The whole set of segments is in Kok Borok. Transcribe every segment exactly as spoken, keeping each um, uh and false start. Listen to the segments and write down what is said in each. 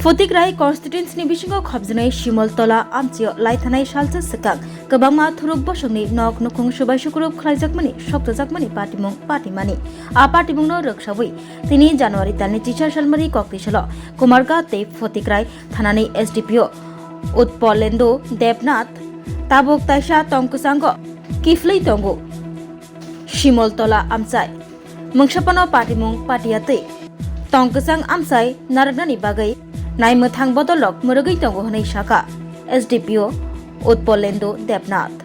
Photikrai constituency ni bisingo khopjwnai Shimol Tola amchio laithanai salsa swkang kwbangma thuruk bosongni nok nukhung subai sukurup khlaijakmani soktojakmani patimung patimani. A patimungno rwksawi tini January talni chisa salmari koktisalo Kumarghat tei Photikrai thanani S D P O Utpolendo Debnath tabuk taisa tong kwchango kiphilwi tongo. Shimol Tola amchai. Mungsapano patimung patiya twi tong kwchang amchai narwknani bagwi naimwthang bodolrok mwrwgwi tongo hwnwi sakha S D P O Utpolendo Debnath.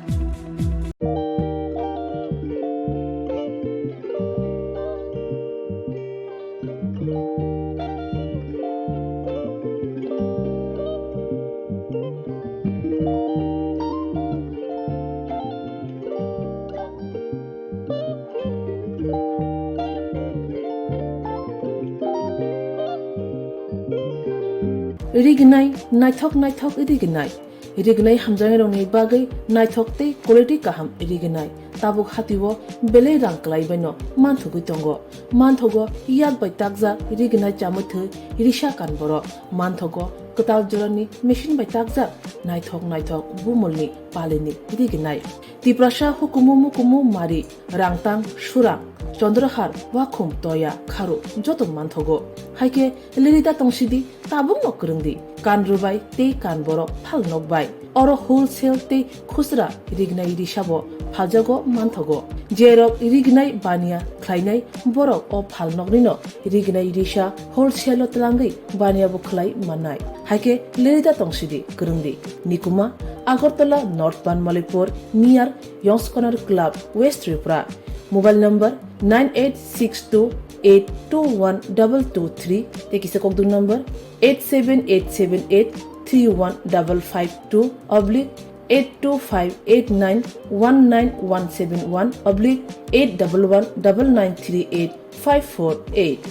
Rignai, naithok naithok rignai. Rignai hamjaknairokni bagwi naithok tei quality kaham rignai. Tabuk hatio belai rang kwlaibaino manthogwi tongo. Manthogo yak bai takjak rignai chamwi thwi risa kan borok. Manthogo kwtal jorani machine bai takjak naithok naithok bumulni palini rignai. Tiprasa hukumu mukumu mari, rangtang, surang, chondrohar, wakhum, toya, kharu joto manthogo. Haikhe lirida tongsidi tabukno kwrwngdi. Kan rwbai tei kan borok phal nokbai. Oro wholesale tei khusra rignai risabo phaljago manthogo. Jerok rignai baniya khlainai borok o phal noknino rignai risa wholesale o twlangwi baniya bo khlai mannai. Haikhe lirida tongsidi kwrwngdi. Nikuma, Agartala North Banmalipur, near Yongskonar Club, West Tripura. Mobile number nine eight six two eight two one double two three, tei kisa kokdung number eight seven eight seven eight three one double five two oblique eight two five eight nine one nine one seven one oblique eight double one double nine three eight five four eight.